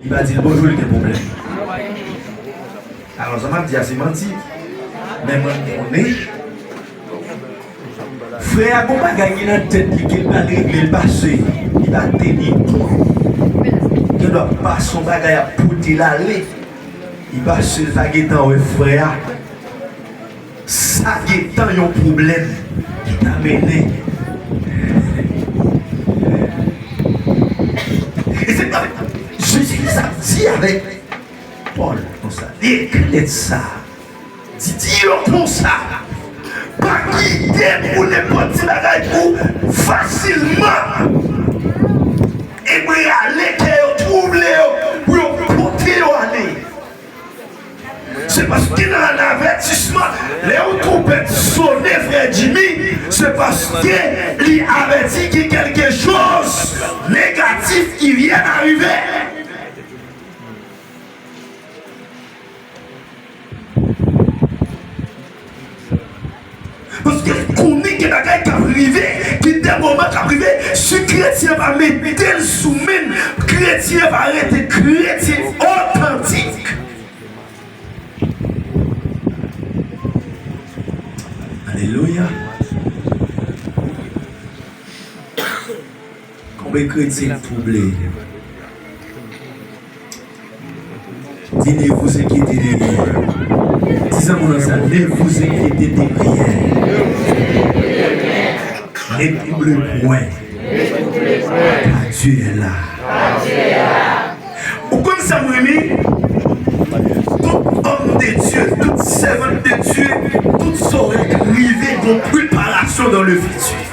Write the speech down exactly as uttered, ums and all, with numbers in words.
Li pa di l bonjou, li gen pwoblèm. Alò, sa m ap di a, se manti. Men mwen konnen. Frè a gon bagay ki nan tèt li ke l pral regle l pase. Li pa teni kont. Gen dwa pase yon bagay ap pote l ale. Li pase l pa gentan wè frè a. Sa gentan yon pwoblèm ki ta mennen. E se pa Jezi ki sa di avèk Pòl konsa. Li ekri lèt sa. Di, di yo konsa. Pa kite pou nenpòt ti bagay pou fasilman ebrale kè yo, twouble yo, pou yo pote yo ale. Se paske nan avètisman, lè yon twonpèt sone, frè Jimmy, se paske li avèti ke quelque chose négatif qui vient d'arriver. Paske l konnen gen bagay k ap rive, gen de moman k ap rive, si kretyen pa mete l sou men, kretyen pa rete kretyen otantik. Alelouya. Konbyen kretyen k twouble? Di, ne vous inquiétez de rien. Di zanmi w sa, ne vous inquiétez de rien. Ne troublez point. Car Dieu est là. Ou konn sa m renmen? Tout homme de Dieu, toute servante de Dieu, tout sa w rive gon preparasyon dans le futur.